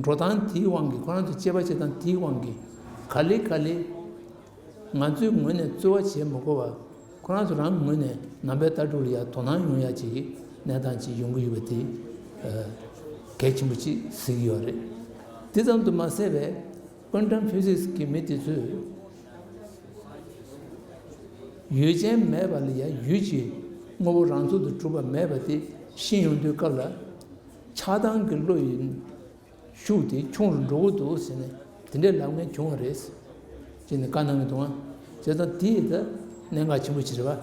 འགྲོ་སྟངས་དེའི་དབང་གིས། ཁོ་རང་ཚོ་དཔྱད་པ་བྱེད་སྟངས་དེའི་དབང་གིས། ག་ལེ་ག་ལེ་ང་ཚོའི་ངོས་ནས་རྩོལ་བ་བྱེད་མི་དགོས་པ། ཁོ་རང་ཚོ་རང་ངོས་ནས་ནང་པའི་ལྟ་གྲུབ་ལ་ཡ་དོ་སྣང་ཡོང་ཡ་ཅིག་གི་གནས་སྟངས་ཅིག་ཡོང་གི་ཡོད་པ་དེ། ཨ། གལ་ཆེན་པོ་ཅིག་གཟིགས་ཡོད་རེད། དེ་ཙམ་དུ་མ་ཟད་པའི་ཀུན་ཊམ་ཕི་སིག་སི་གི་མི་དེ་ཚོས། ཡོད་ཅན་མེད་པ་ལ་ཡ་ཡོད་ཅེས་དངོས་པོ་རང་ཚུལ་དུ་གྲུབ་པ་མེད་པ་དེ་ཤེས་ཡོང་དུས་སྐབས་ལ། ཆགས་སྡང་གི་བློ་ཡི་ཤུགས་དེ་ཆུང་རུ་འགྲོ་གི་འདུག་ཟེར་ནས་དེ་འདྲའི་ལབ་མཁན་བྱུང་བ་རེད། ཅེས་ནས་བཀའ་གནང་གི་འདུག་ཨང་། བྱས་ཙང་དེ་ད་གནད་འགག་ཆེན་པོ་ཅིག་རེད་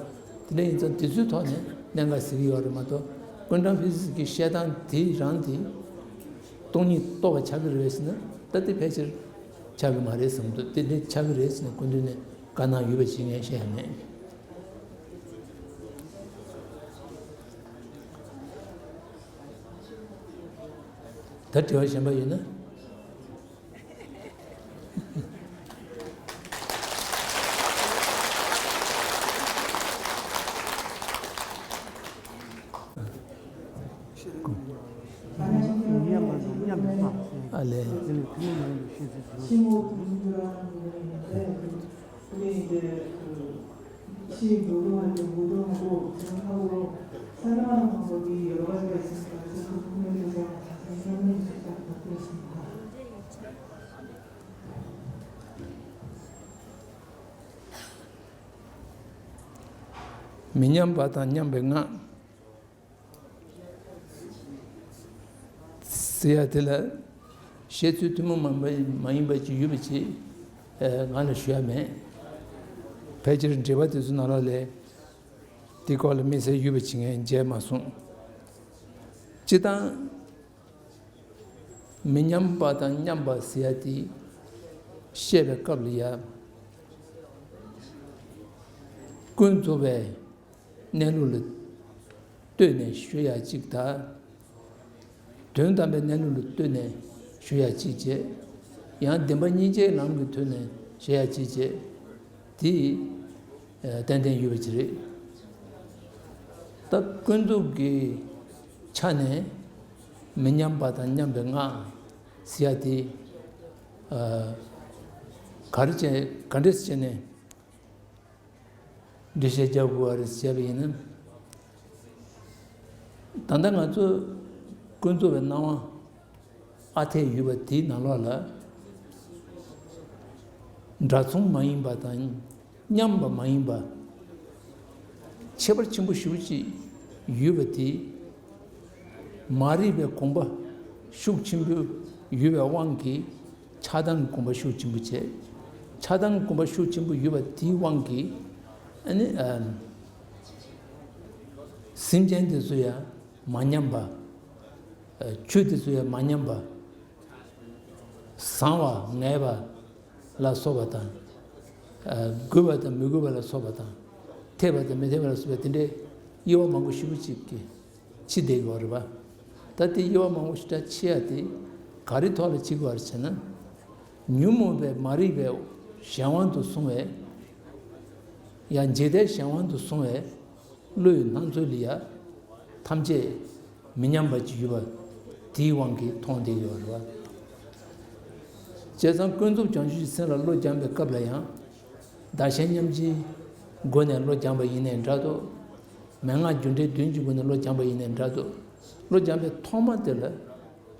པ། དེ་འདྲ་ཡིན་ཙང་དེ་ཚོའི་ཐོག་ནས་གནད་འགག་ཟེར་གྱི་ཡོད་རེད་མ་གཏོགས། ཀུན་ཊམ་ཕི་སིག་སི་གི་བཤད་སྟངས་དེ་རང་དེ་སྟོང་ཉིད་རྟོགས་པ་ཆགས་ཀྱི་རེད་ཟེར་ན། ད་དེ་ཕལ་ཆེར་ཆགས་ཀྱི་མ་རེད་བསམ་གྱི་འདུག། དེ་འདྲ་ཆགས་ཀྱི་རེད་ཟེར་ནས་སྐུ་མདུན་ནས་བཀའ་གནང་ཡོད་པ་ཞིག་ངས་བཤད་ཡ་མེད། ད་དྲི་བ་གཞན་པ་ཡོད་ན། ཨ་ལས། མི་མཉམ་པ་དང་མཉམ་པའི་སྔགས། ཟེར་ཡ་དེ་ལ་བཤད་ཚུལ་ཐུན་མོང་མ་མ་ཡིན་པ་ཅིག་ཡོད་པ་ཅིག་ཨ། ང་ལ་ཞུ་ཡ་མེད། ཕལ་ཆེར་འགྲེལ་པ་དེ་ཚོ་ནང་ལོགས་ལ་དེའི་སྐོར་ལ་དམིགས་བསལ་ཡོད་པ་ཅིག་ངས་མཇལ་མ་སོང་། སྤྱིར་བཏང་མི་མཉམ་པ་དང་མཉམ་པ་ཟེར་ཡ་དེ་བཤད་པའི་སྐབས་ལ་ཡ། ཀུན་རྫོབ་པའི་གནས་ལུགས་ལ་ལྟོས་ནས་ཞུ་ཡ་གཅིག་དང་། དོན་དམ་པའི་གནས་ལུགས་ལ་ལྟོས་ནས་ཞུ་ཡ་གཅིག་བྱས། ཡང་བདེན་པ་གཉིས་ཆའི་ལམ་གྱི་ཐོག་ནས་ཞུ་ཡ་གཅིག་བྱས། དེ་ཨ། ཏན་ཏན་ཡོད་པ་ཅིག་རེད། ད་ཀུན་རྫོབ་ཀྱི་ཆ་ནས་མི་མཉམ་པ་དང་མཉམ་པའི་སྔགས་ཟེར་ཡ་དེ། ཨ། ག་རེ་བྱས། ག་འདྲས་བྱས་ནས་འགྲེལ་བཤད་རྒྱག་དགོས་པ་རེད་བྱས་པ་ཡིན་ན། ད་ལྟ་ང་ཚོ་ ཀུན་རྫོབ་པའི་སྣང་བ་ཨ་འཐས་ཡོད་པ་དེའི་ནང་ལོགས་ལ། འདྲ་མཚུངས་མ་ཡིན་པ་དང་མཉམ་པ་མ་ཡིན་པ། ཁྱད་པར་ཆེན་པོ་ཞེ་པོ་ཅིག་ཡོད་པ་དེ། མ་རིག་པའི་དགོངས་པ་ཤུགས་ཆེན་པོ་ཡོད་པའི་དབང་གིས། ཆགས་སྡང་གི་དགོངས་པ་ཤུགས་ཆེན་པོ་བྱས། ཆགས་སྡང་གི་དགོངས་པ་ཤུགས་ཆེན་པོ་ཡོད་པ་དེའི་དབང་གིས། ཨ་ནི། ཨ། སེམས་ཅན་དེ་ཚོ་ཡང་མ་མཉམ་པ། ཨ། ཆོས་དེ་ཚོ་ཡང་མ་མཉམ་པ། བཟང་བ་ངན་པ་ལ་སོགས་པ་དང་། ཨ། དགོས་པ་དང་མི་དགོས་པ་ལ་སོགས་པ་དང་། འཐད་པ་དང་མི་འཐད་པ་ལ་སོགས་པ་དེ་འདྲའི་དབྱེ་བ་མང་པོ་ཞེ་པོ་ཅིག་གིས་ཕྱེ་བསྡད་ཡོད་རེད་པ། ད་དེ་དབྱེ་བ་མང་པོ་ཞེ་དྲག་ཕྱེ་ཡ་དེ་ག་རེ་ཐོག་ལ་ཕྱེ་དགོས་པ་རེད་ཟེར་ན། ཉོན་མོངས་པའི་མ་རིག་པའི་གཞན་དབང་དུ་སོང་བའི། ཡང་འཇིག་ལྟའི་གཞན་དབང་དུ་སོང་བའི་བློའི་སྣང་ཚུལ་ལ་ཡ། ཐམས་ཅད་མི་མཉམ་པ་ཅིག་ཡོད་པ་དེའི་དབང་གིས་མཐོང་བསྡད་ཡོད་རེད་པ། བྱས་ཙང་ཀུན་རྫོབ་བྱང་ཆུབ་ཀྱི་སེམས་ལ་བློ་སྦྱངས་པའི་སྐབས་ལ་ཡང་། བདག་གཞན་མཉམ་བརྗེའི་སྒོ་ནས་བློ་སྦྱངས་པ་ཡིན་ནའི་འདྲ་འདུག་མན་ངག་རྒྱུ་འབྲས་བདུན་གྱི་སྒོ་ནས་བློ་སྦྱངས་པ་ཡིན་ནའི་འདྲ་འདུག་བློ་སྦྱངས་པའི་ཐོག་མ་དེ་ལ།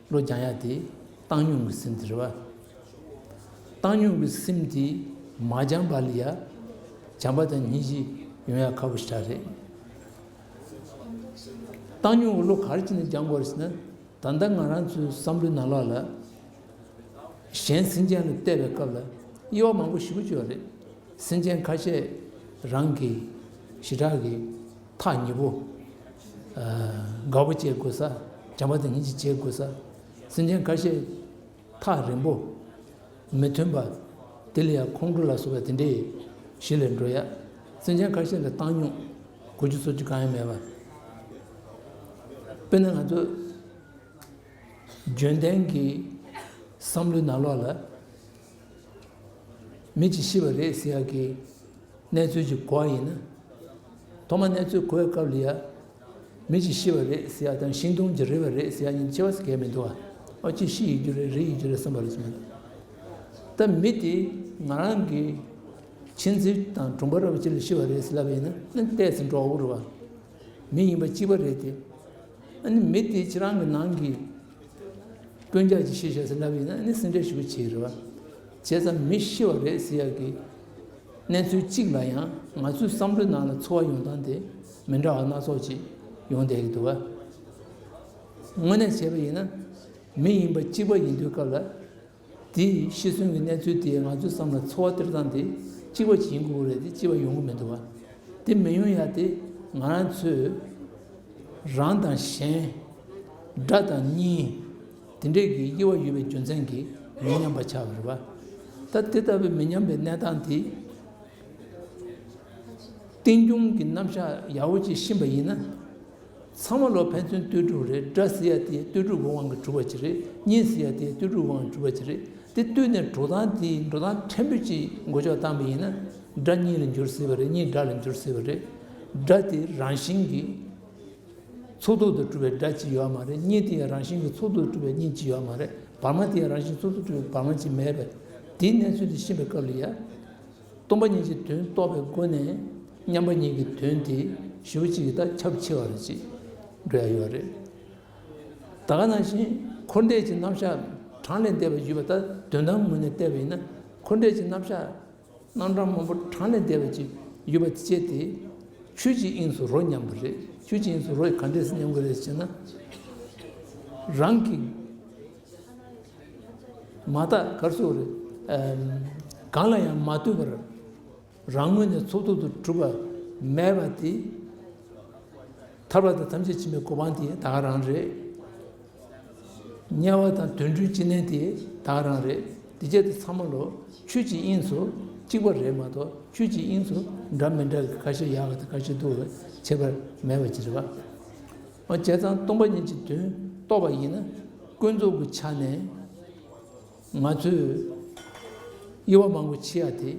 བློ་སྦྱང་ཡ་དེ་བཏང་སྙོམས་ཀྱི་སེམས་དེ་རེད་པ། བཏང་སྙོམས་ཀྱི་སེམས་དེ་མ་སྦྱངས་པ་ལ་ཡ། བྱམས་པ་དང་སྙིང་རྗེ་ཡོང་ཡ་ཁག་པོ་ཞེ་དྲག་རེད། བཏང་སྙོམས་ཀྱི་བློ་ག་རེ་བྱས་ནས་སྦྱང་དགོས་རེད་ཟེར་ན། ད་ལྟ་ང་རང་ཚོའི་བསམ་བློའི་ནང་ལོགས་ལ། གཞན་སེམས་ཅན་ལ་བལྟས་པའི་སྐབས་ལ་དབྱེ་བ་མང་པོ་ཞེ་པོ་ཅིག་ཡོད་རེད། སེམས་ཅན་ཁ་ཤས་རང་གི་ཞེ་དྲག་གི་ཐག་ཉེ་པོ། ཨ། དགའ་པོ་བྱེད་དགོས་ས། བྱམས་པ་དང་སྙིང་རྗེ་བྱེད་དགོས་ས། སེམས་ཅན་ཁ་ཤས་ཐག་རིང་པོ། མི་མཐུན་པ། དེ་ལ་ཡང་ཁོང་ཁྲོ་ལ་སོགས་པ་དེ་འདྲའི་གཞི་ལ་འགྲོ་ཡ། སེམས་ཅན་ཁ་ཤས་ལ་བཏང་སྙོམས་གོ་རྒྱུ་ཚོར་རྒྱུ་གང་ཡང་མེད་པ། དཔེར་ན་ང་ཚོ་རྒྱུན་ལྡན་གྱི་བསམ་བློའི་ནང་ལོགས་ལ། མི་གཅིག་ཤི་བ་རེད་ཟེར་ཡག་གི་གནས་ཚུལ་ཅིག་གོ་བ་ཡིན་ན། ཐོག་མ་གནས་ཚུལ་གོ་བའི་སྐབས་ལ་ཡ། མི་གཅིག་ཤི་བ་རེད་ཟེར་ཡག་དང་ཤིང་སྡོང་གཅིག་རིལ་བ་རེད་ཟེར་ཡག་གཉིས་ཁྱད་པར་གང་ཡང་མི་འདུག་ཨ། ཨ། གཅིག་ཤི་ཡོད་རྒྱུ་རེད། རིལ་ཡོད་རྒྱུ་རེད་བསམ་པ་རེད་ཟེར་མ་གཏོགས། ད་མི་དེ་ང་རང་གི་མཁྱེན་གཟིགས་དང་གྲོང་པ་ར་བ་གཅིག་ལ་ཤི་བ་རེད་ཟེར་ལབ་པ་ཡིན་ན་ནི་ཏོག་ཙམ་འགྲོ་འོང་རེད་པ། མི་ཡིན་པ་གཅིག་པ་རེད་དེ། ཨ་ནི་མི་དེ་ཁྱེད་རང་གི་ནང་གི་སྤུན་ཀྱག་ཅིག་ཤི་ཤག་ཟེར་ལབ་པ་ཡིན་ན་ནི་སེམས་ཁྲལ་ཞེ་པོ་བྱེད་རེད་པ། བྱས་ཙང་མི་ཤི་བ་རེད་ཟེར་ཡག་གི་གནས་ཚུལ་གཅིག་ལ་ཡང་ང་ཚོའི་བསམ་བློའི་ནང་ལ་ཚོར་བ་ཡོང་སྟངས་དེ་མི་འདྲ་བ་སྣ་ཚོགས་ཅིག་ཡོང་བསྡད་ཀྱི་འདུག་པ། དངོས་གནས་བྱས་པ་ཡིན་ན་མི་ཡིན་པ་གཅིག་པ་ཡིན་དུས་སྐབས་ལ། དེའི་ཤི་གསོན་གྱི་གནས་ཚུལ་དེ་ང་ཚོའི་བསམ་ལ་ཚོར་བ་སྟེར་སྟངས་དེ་གཅིག་པ་ཅིག་ཡིན་དགོས་རེད་དེ་གཅིག་པ་ཡོང་གི་མི་འདུག་པ། དེ་མི་ཡོང་ཡ་དེ་ང་རང་ཚོས་རང་དང་གཞན། དགྲ་དང་གཉེན། དེ་འདྲས་ཀྱི་དབྱེ་བ་ཡོད་པའི་རྒྱུ་མཚན་གྱིས་མི་མཉམ་པ་ཆགས་པ་རེད་པ། ད་དེ་ལྟ་བུའི་མི་མཉམ་པའི་གནས་སྟངས་དེ། རྟེན་འབྱུང་གི་རྣམ་གཞག་ཡག་པོ་ཅིག་ཤེས་པ་ཡིན་ན། ཚང་མ་ལོ་ཕན་ཚུན་ལྟོས་གྲུབ་རེད། དགྲ་ཟེར་ཡ་དེ་ལྟོས་གྲུབ་ཀྱི་དབང་གིས་གྲུབ་པ་ཅིག་རེད། གཉེན་ཟེར་ཡ་དེ་ལྟོས་གྲུབ་ཀྱི་དབང་གིས་གྲུབ་པ་ཅིག་རེད། དེ་ལྟོས་ནས་འགྲོ་སྟངས་དེ་འགྲོ་སྟངས་ཕྲན་བུ་ཅིག་འགོ་ཅོག་བཏང་པ་ཡིན་ན། དགྲ་གཉེན་ལ་འགྱུར་སྲིད་པ་རེད། གཉེན་དགྲ་ལ་འགྱུར་སྲིད་པ་རེད། དགྲ་དེ་རང་བཞིན་གྱིས་ཚོགས་རྫོགས་དང་གྲུབ་པའི་དགྲ་ཅིག་ཡོད་མ་རེད། གཉེན་དེ་ཡང་རང་བཞིན་གྱིས་ཚོགས་རྫོགས་དང་གྲུབ་པའི་གཉེན་ཅིག་ཡོད་མ་རེད། བར་མ་དེ་ཡང་རང་བཞིན་ཚོགས་རྫོགས་དང་གྲུབ་པའི་བར་མ་ཅིག་མེད་པས། དེའི་གནས་ཚུལ་དེ་ཤེས་པའི་སྐབས་ལ་ཡ། སྟོང་པ་ཉིད་ཀྱི་དོན་རྟོགས་པའི་སྒོ་ནས་མཉམ་པ་ཉིད་ཀྱི་དོན་དེ་ཞེ་པོ་ཅིག་གིས་ད་ཁྱབ་ཆེ་བ་རེད་ཅེས་འགྲོ་ཡ་ཡོད་རེད། ད་ག་ནང་བཞིན་འཁོར་འདས་ཀྱི་རྣམ་གཞག་གྲངས་ལས་འདས་པ་ཡོད་པ། ད་དོན་དམ་ངོས་ནས་བལྟས་པ་ཡིན་ན། འཁོར་འདས་ཀྱི་རྣམ་གཞག་རྣམ་གྲངས་མང་པོ་གྲངས་ལས་འདས་པ་ཅིག་ཡོད་པ་དེ་བྱས་ཏེ། ཆོས་ཀྱི་དབྱིངས་སུ་རོ་མཉམ་པ་རེད། ཆོས་ཀྱི་དབྱིངས་སུ་རོ་ག་འདྲས་སེ་མཉམ་གྱི་རེད་ཟེར་ན། རང་གི་མ་བརྟགས་ག་རེ་ཟེར་དགོས་རེད། ཨམ། གང་ལ་ཡང་མ་ལྟོས་པར་རང་ངོས་ནས་ཚོགས་རྫོགས་དང་གྲུབ་པ་མེད་པ་དེ། ཐར་པ་དང་ཐམས་ཅད་མཁྱེན་པའི་གོ་འཕང་དེ་ད་ག་རང་རེད། དམྱལ་བ་དང་དུད་འགྲོའི་སྐྱེ་གནས་དེ་ད་ག་རང་རེད། དེ་བྱས་ཏེ་ཚང་མ་ལོ་ཆོས་ཀྱི་དབྱིངས་སུ་གཅིག་པ་རེད་མ་གཏོགས། ཆོས་ཀྱི་དབྱིངས་སུ་འདྲ་མི་འདྲ་གི་ཁ་ཤས་ཡག་གི་དང་ཁ་ཤས་སྡུག་གི་ཁྱད་པར་མེད་པ་ཅིག་རེད་པ། འོ། བྱས་ཙང་སྟོང་པ་ཉིད་ཀྱི་དོན་རྟོགས་པ་ཡིན་ན། ཀུན་རྫོབ་ཀྱི་ཆ་ནས་ང་ཚོས་དབྱེ་བ་མང་པོ་ཕྱེ་ཡ་དེ་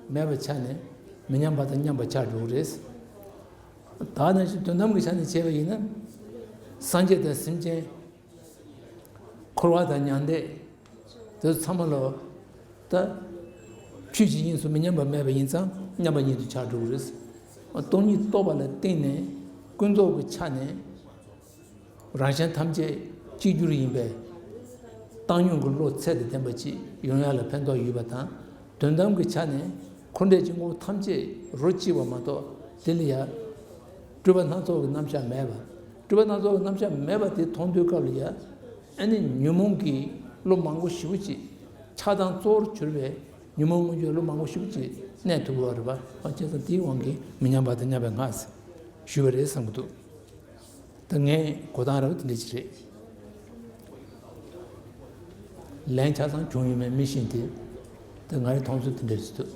མེད་པའི་ཆ་ནས་མི་མཉམ་པ་དང་མཉམ་པ་ཆགས་འགྲོ་གི་རེད། ད་ནང་བཞིན་དོན་དམ་གྱི་ཆ་ནས་བྱས་པ་ཡིན་ན། སངས་རྒྱས་དང་སེམས་ཅན། འཁོར་བ་དང་མྱང་འདས། དེ་ཚོ་ཚང་མ་ལོ། ད་ཆོས་ཀྱི་དབྱིངས་སུ་མི་མཉམ་པ་མེད་པ་ཡིན་ཙང་མཉམ་པ་ཉིད་དུ་ཆགས་འགྲོ་གི་རེད། སྟོང་ཉིད་རྟོགས་པ་ལ་བརྟེན་ནས་ཀུན་རྫོབ་ཀྱི་ཆ་ནས་རང་གཞན་ཐམས་ཅད་ གཅིག་གྱུར་ཡིན་པས། བཏང་སྙོམས་ཀྱི་བློ་ཚད་དང་ལྡན་པ་ཅིག་ཡོང་ཡ་ལ་ཕན་ཐོགས་ཡོད་པ་དང་། དོན་དམ་གྱི་ཆ་ནས་འཁོར་འདས་ཀྱི་དངོས་པོ་ཐམས་ཅད་རོ་གཅིག་པ་མ་གཏོགས་དེ་ལ་ཡ་སྤྲོས་པ་སྣ་ཚོགས་ཀྱི་རྣམ་གཞག་མེད་པ། སྤྲོས་པ་སྣ་ཚོགས་ཀྱི་རྣམ་གཞག་མེད་པ་དེ་མཐོང་དུས་སྐབས་ལ་ཡ། ཨ་ནི་ཉོན་མོངས་ཀྱི་བློ་མང་པོ་ཞེ་པོ་ཅིག་ཆགས་སྡང་གཙོ་བོར་གྱུར་པའི་ཉོན་མོངས་མངོན་གྱུར་བློ་མང་པོ་ཞེ་པོ་ཅིག་གནས་ཐུབ་པ་རེད་པ། བྱས་ཙང་དེའི་དབང་གིས་མི་མཉམ་པ་དང་མཉམ་པའི་སྔགས་ཞུས་པ་རེད་བསམ་གྱི་འདུག་ད་ངའི་གོ་སྟངས་ར་བ་དེ་འདྲ་ཅིག་རེད། ལན་ཆ་ཚང་བྱུང་ཡོད་མེད་མི་ཤེས་ཏེ། ད་ང་རའི་མཐོང་ཚུལ་དེ་འདྲ་ཅིག་འདུག